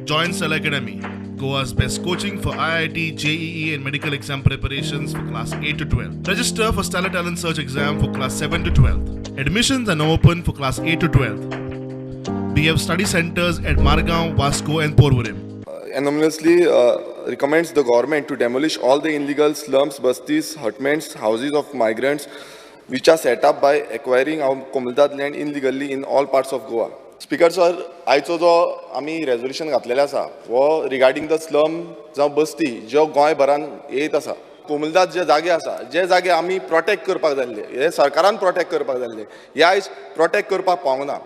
Join Stellar Academy, Goa's best coaching for IIT, JEE, and medical exam preparations for class 8 to 12. Register for Stellar Talent Search exam for class 7 to 12. Admissions are now open for class 8 to 12. We have study centers at Margao, Vasco, and Porvorim. Anonymously recommends the government to demolish all the illegal slums, bastis, hutments, houses of migrants which are set up by acquiring our Comunidade land illegally in all parts of Goa. Speaker sir, आयचो जो आमी resolution घातलेलें आसा हो regarding the slum जावं बस्ती ज्यो गोंयभरान येत आसा. कोमुनिदाद जे जागे आसा, जे जागे आमी प्रोटेक्ट करपाक जाल्ले, हे सरकारान प्रोटेक्ट करपाक जाल्ले, हे आयज प्रोटेक्ट करपाक पावूंक ना.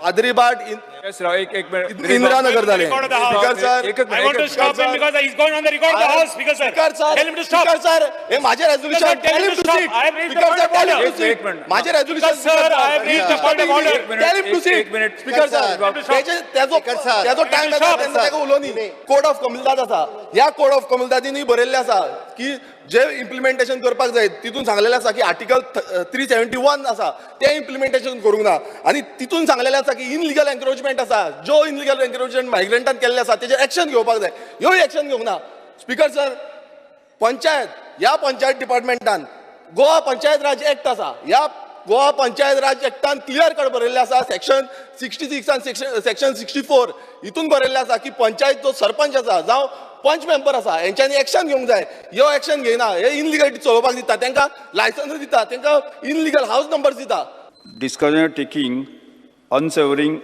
आदरीबाट Yes, Rao, एक एक मिनिट. इंदिरानगर जालें. Record of the house. Speaker sir, एकच I want to minute. Stop him because he's going on the record of the house, Speaker sir. Speaker sir, Tell him to stop. Speaker sir, हे माझे resolution. Sir, tell him to stop. I have raised the speaker point sir, of tell him order. To एक seat. Minute. माझे resolution. Sir, I have raised the point of order. एक minute, tell him to एक- seat. एक minute. Speaker sir, तेजे तेजो तेजो time येता तेन्ना ताका उलोवनी. कोड ऑफ कमलदाद आसा, ह्या कोड ऑफ कमलदादींनी बरयल्लें आसा की जे इम्प्लिमेंटेशन करपाक जाय तितून सांगलेलें आसा की आर्टिकल 371 आसा तें इम्प्लिमेंटेशन करूंक ना, आनी तितून सांगलेलें आसा की इनलिगल एन्क्रोचमेंट आसा, जो इनलिगल एन्क्रोचमेंट मायग्रंटान केल्लें आसा तेजेर एक्शन घेवपाक जाय, ह्योय एक्शन घेवंक ना. स्पीकर सर, पंचायत ह्या पंचायत डिपार्टमेंटान गोवा पंचायत राज एक्ट आसा, ह्या गोवा पंचायत राज एक्टान क्लियर कट बरयल्लें आसा सेक्शन 66 आनी सेक्शन 64 हितून बरयल्लें आसा की पंचायत जो सरपंच आसा जावं पंच मेंबर आसा हेंच्यांनी एक्शन घेवंक जाय. ह्यो एक्शन घेयना, हे इनलिगलिटी चलोवपाक दिता, तांकां लायसन्स दिता, तांकां इनलिगल हावज नंबर्स दिता. Discussion taking unsavouring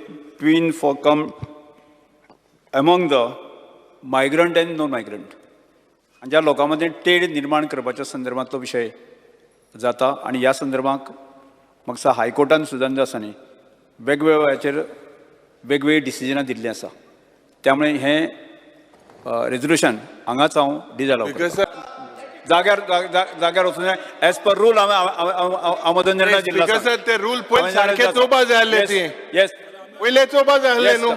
twin for come among the migrant and non migrant आनी ज्या लोकां मदीं तेड निर्माण करपाच्या संदर्भांतलो विशय जाता. आनी ह्या संदर्भाक म्हाका दिसता हायकोर्टान सुद्दां जो आसा न्ही वेगवेगळ्या वेळाचेर वेगवेगळीं डिसिजनां दिल्लीं आसा. त्यामुळे हें रेजोल्युशन हांगाच हांव डिजाल्व करता. जाग्यार जाग्यार वचून एज पर रूल हांव मदन निर्णय दिल्लो स्पीकर सर, ते रूल पयलीं सारखे चोवपा जाय आसले ती. येस. पयले चोवपा जाय आसले न्हू.